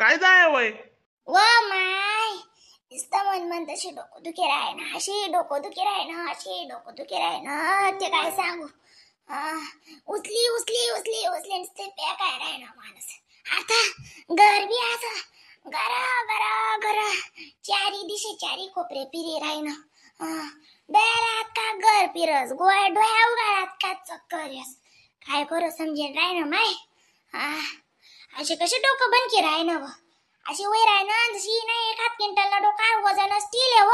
काय जाय वय व माय नुसतं मन मन तशी डोकं दुखी राहे ना, अशी डोकं दुखी राहे ना, अशी डोकं दुखी राहे ना, ते काय सांगू. उचली उचली उचली उचली नुसते प्या काय राहे ना माणूस. आता घर बी असं गरा गरा गरा चारी दिशे चारी कोपरे पिरे राही ना. डोळ्यात का घर पिरस, गोळ्या डोळ्या उघाडात का चक्कर यस, काय करू समजेल राही ना माय. असे कसे डोकं बनकी राही ना व, अशी वय राही ना जशी नाही एखाद क्विंटलला डोका वजन स्टील आहे व.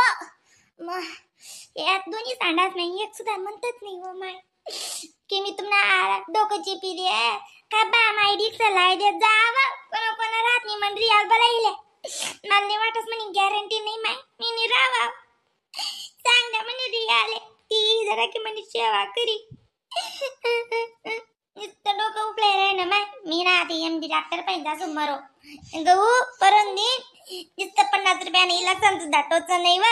मग यात दोन्ही सांडाच नाही, एक सुद्धा म्हणतच नाही व माय की मी तुम्हाला डोकं चिपी दे का बा माय डिक्स लाई दे जावं. कोणा कोणा राहत नाही म्हण रियाल बला मला नाही वाटत म्हणे गॅरंटी नाही माय, मी नाही राहावा सांग ना म्हणे रियाले ती जरा की म्हणे सेवा करी. नुसतं डोकं उपलाय राही ना माय. मी ना आता MD doctor पाहिजे असं मरो गहू परून देईन नुसतं 50 रुपयाने इलेक्शन सुद्धा टोच नाही व.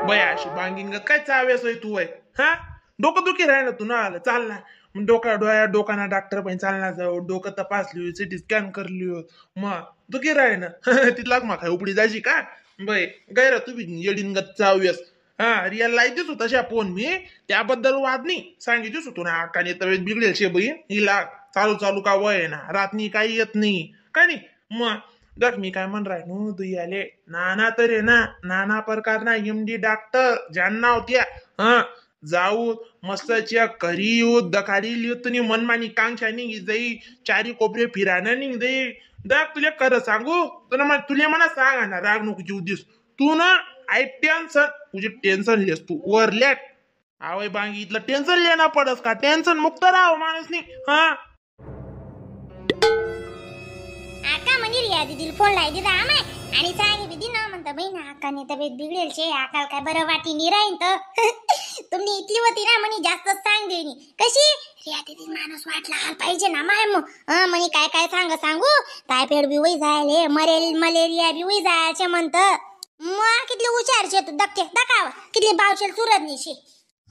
बया अशी बांगिंग काय चावेस होय तू वय. हा डोकं दुखी राही ना तू ना आलं चाल ना मग डोका डोळ्या डोकाना डॉक्टर पण चालना जाऊ, डोकं तपासली, सिटी स्कॅन करली, मग दुखी राही ना. तिथलाच मग काय उपडी जायची का बय गैर तू बी येडीन गत चावयस. हा रिअल लाईतीच होता अशा फोन मी त्याबद्दल वाद नाही सांगितलीच होतो ना. अक्काने तब्येत बिघडेल शे बहीण हिला चालू चालू का वय ना रातनी काही येत नाही काय नाही. मग देख मी काय म्हण राय नो दुयाले नाना तरे ना नाना प्रकार ना MD doctor ज्यांना होत्या. हा जाऊ मस्त चेक करी येऊ दखाडी लिहू तुम्ही मनमानी कांक्षा निघी जाई चारी कोपरे फिराणं निघ जाई. देख तुला खरं सांगू तुला तुला म्हणा सांगा ना राग नको जीव दिस तू ना I tension तुझे टेन्शन लेस तू वर लेट आवय बांगी इथलं टेन्शन लेना पडस का टेन्शन मुक्त राव माणूस नाही. हा आका म्हणे रिया दीदीला फोन लाई दिला आमाय आणि सांगी बिदी ना म्हणता बहीण आकाने तब्येत बिघडेल शे आकाल काय बरं वाटी नाही राहीन तर. तुम्ही इथली होती ना म्हणे जास्त सांग देणी कशी रिया दीदी माणूस वाटला हाल पाहिजे ना माय. मग म्हणे काय काय सांग सांगू टायफॉइड बी होई जायले मरेल मलेरिया बी होई जायचे म्हणत. मग कितली हुशार शे तू दक्के दकाव कितली बावशेल सुरत नाही शे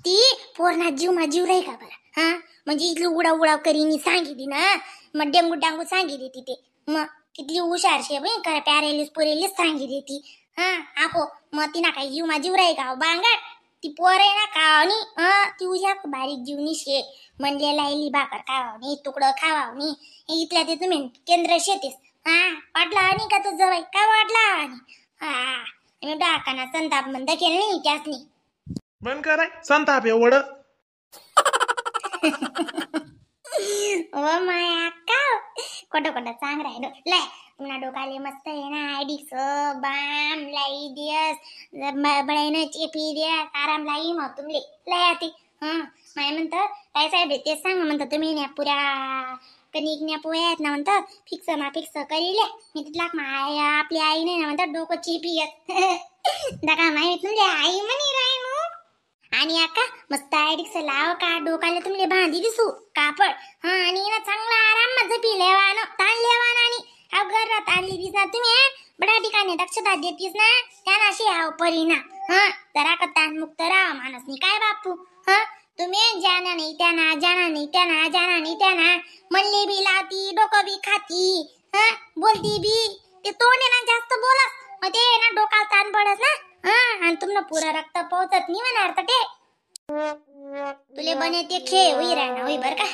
ती पोरणा जीव मा जीव राही का बरं. हा म्हणजे इथली उडा उडा करीनी सांगितली ना मग डेंगू डांगू सांगितली तिथे मग कितली हुशार शे बाई खरं प्यारेलीस पुरेलीस सांगितली ती. हा आको मग तिना काही जीव मा जीव राही का बांगाट ती पोर आहे ना खावणी. हा ती उज्या बारीक जीवनी शे म्हणले लायली भाकर खावावणी तुकडं खावावणी इथल्या ते तुम्ही केंद्र शेतीस. हा वाटला आणि का तो जवाई काय वाटला आणि हा मी डाकाना संताप म्हणता केलं नाही त्यासनी बंद कराय संताप एवढं. ओ माया का खोटं खोटं सांग राहिलो लय पुन्हा डोकाले मस्त आहे ना आयडिक्स बाम लाई दियस बळायनं चेपी दियस आराम लाई मग तुमले लय आती. हं माय म्हणतं काय साहेब तेच सांग म्हणतं तुम्ही न्या पुऱ्या कणिक न्या पोळ्या आहेत ना म्हणतं फिक्स मा फिक्स करीले मी तिथला माय आपली आई नाही ना म्हणतात डोकं चिपी येत. दका माय तुमले आई म्हणे राय नो. आणि आका मस्त आयडिक्स लाव का डोकाले तुमले भांदी दिसू कापड. हा आणि ना चांगला आराम मा झपी लेवानो ताण लेवानो आणि हाव घरात आणली दिसना तुम्ही बडा ठिकाणी दक्षता देतीस ना त्यांना अशी हाव परिणाम. हा जरा का ताण मुक्त राहा माणूस नी काय बापू. हा तुम्ही जाना नाही त्यांना जाना नाही त्यांना जाना नाही त्यांना म्हणले बी लावती डोकं बी खाती. हा बोलती बी ते तोंड आहे ना जास्त बोलस मग ते ना डोकाला ताण पडस ना. हा आणि तुमनं पुरं रक्त पोहोचत नाही म्हणणार तर ते तुले बने ते खे होई राहणार होई बर का.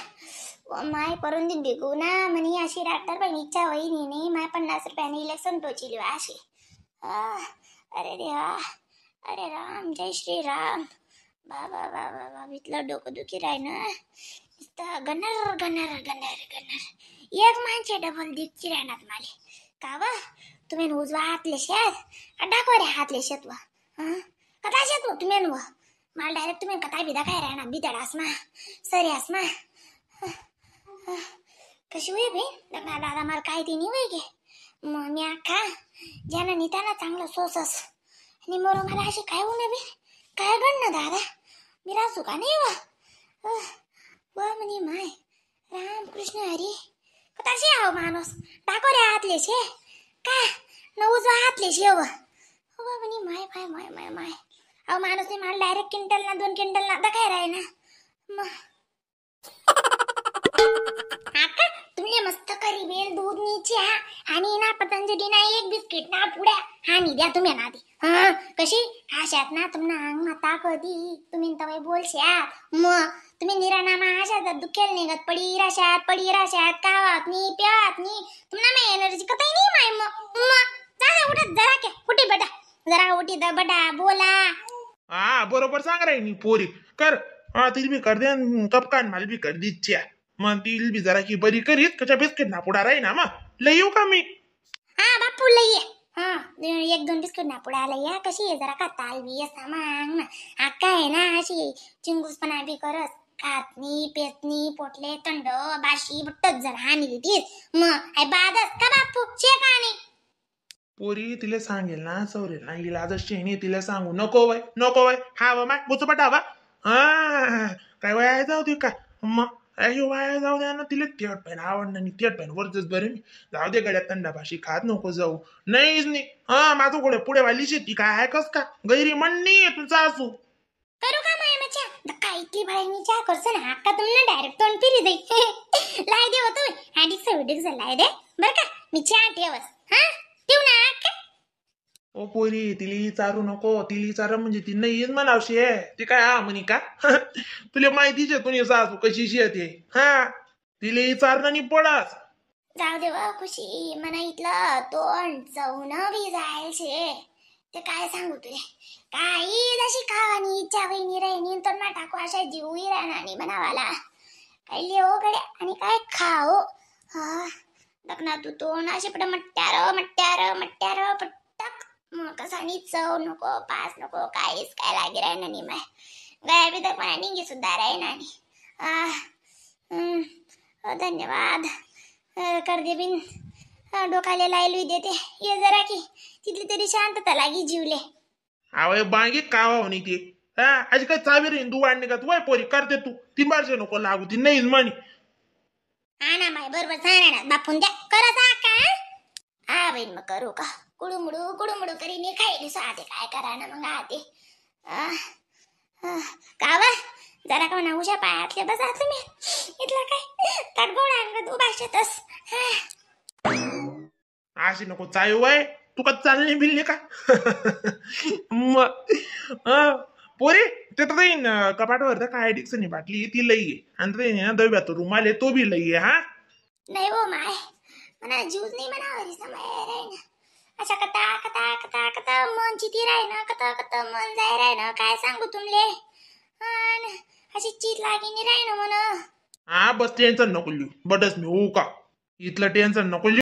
माय परून दिन बिगू ना म्हणे अशी डॉक्टर पण इच्छा होई नाही नाही माय 50 रुपयाने इलेक्शन टोचिली अशी. अरे देवा अरे राम जय श्री राम बाबा बाबा बाबा इथलं डोकं दुखी राही ना नुसतं गनर गनर गनर गनर एक माणसे डबल दिखची राहणार माले का व तुम्ही उजवा हातले शेत का डाकवारे हातले शेत व. हं कथा शेत व तुम्ही व मला डायरेक्ट तुम्ही कथा बिदा काय राहणार बिदड आसमा सरी आसमा कशी होई बी लग्ना दादा मला काय ती नाही होई गे. मग मी अख्खा ज्यानं निताना चांगलं सोसस आणि मोर मला अशी काय होऊ बी काय गण ना दादा मी रासू का नाही व व म्हणे माय राम कृष्ण हरी कताशी आहो माणूस टाकोरे हातले शे का न उजवा हातले शे व म्हणे माय माय माय माय माय अहो माणूस मला डायरेक्ट क्विंटल ना 2 क्विंटल ना काय राही ना. मग आका तुम्ही मस्त करी बेल दूध नी चहा आणि Biscuit ना पुड्या हानी द्या तुम्ही ना ती. हा कशी खाशात ना तुमना अंगमा ताकदी, तुम्ही तवय बोलशात. मग तुम्ही निरानामा अशात दुखेल निघत पडी राशात पडी राशात, कावात नी प्यावात नी, तुम्हाला मा एनर्जी कतई नाही माय. मग मग जा उठत जरा के उठी बटा, जरा उठी the बटा बोला. हा बरोबर सांग राही नी पोरी कर. हा तिल बी कर दे, कपकान माल बी कर दिच्छ्या. मग तिल बी जरा की बरी करीत कशा बिस्किट ना पुडा राही ना. मग लई येऊ का मी? हा बापू लई ये. हा एक दोन बिस्किट ना पुडा लई या. कशी आहे जरा का ताल बी असा मांग ना अक्का आहे ना अशी चिंगूसपणा बी करस, खातनी पेतनी पोटले थंड बाशी बट्टच जरा हानी तीस. मग आई बादस का बापू शे का नाही? पोरी तिला सांगेल ना सवरेल ना, हिला आज शेणी तिला सांगू नको वय नको वय. हा वा माय बुचू पटावा. हा काय वया जाऊ दे का मग अयो वाया जाऊ द्या ना. तिला तेट पेन आवडणार नाही, तेट पेन वरच बरे मी जाऊ दे गड्या, थंडा भाशी खात नको जाऊ नाहीच नाही. हा माझं गोडे पुढे वाली शेती काय आहे कस का गैरी म्हणणी तुझा असू करू का माय मच्या धक्का इतली बाळीनी चहा करसो ना अक्का तुमना डायरेक्ट तोंड फिरी जाई. लाय दे हो तुम्ही हा डिक्स डिक्स लाय दे बर का, मी चहा ठेवस. हा ठेवू ना अक्का? ओ पोरी तिली चारू नको, तिली चार म्हणजे ती नाही म्हणावशी आहे ती काय हा म्हणी का तुला माहितीच आहे तुझी सासू कशी शेते. हा तिले चारणं नाही पडस. जाऊ दे वा खुशी, मना इथलं तोंड चव न बी जायल शे ते काय सांगू तुले. काही जशी खावानी इच्छा वहिनी राहिनी तर ना टाकू अशा जीवही राहणार नाही म्हणावाला. काय लिहो गड्या आणि काय खाओ. हा बघ ना तू तोंड असे पट मट्ट्यार मट्ट्यार मट्ट्यार पटक. मग कसा चव नको पास नको काहीच काय लागे राहिना नाही माय गया बी तर मला निंगी सुद्धा राहिना नाही. धन्यवाद कर दे बिन डोकाले लायलू देते ये जरा की तिथली तरी शांतता लागी जीवले. आवय बांगी कावा होणी ती हा अशी काय चावी रे तू वाढणे का तू वय पोरी करते तू ती बारशे नको लागू ती नाहीच म्हणी. हा ना माय बरोबर सांग ना बापून द्या करत का. हा बहीण मग करू का कुडुमुडू कुडुमुडू करीने खायली साधे काय करा ना मग आते. कावा जरा का म्हणा उशा पायातले बसा तुम्ही इथलं काय तडगोड अंग तू भाषेतच. अशी नको चावी वय तू का चालली बिलली का मग पोरी ते तर कपाटवर तर काय डिक्सनी बाटली ती लई आहे आणि ते दव्यात रुमाल आहे तो बी लई आहे. हा नाही हो माय मला जीवच नाही म्हणा माय ना अशा कथा कथा कथा कथा मन चिती राही ना कथा कथा मन जाय राही ना काय सांगू तुमले. अशी चीत लागी राही ना म्हण. हा बस टेन्शन नको लिहू बटस मी हो का इथलं टेन्शन नको लिहू.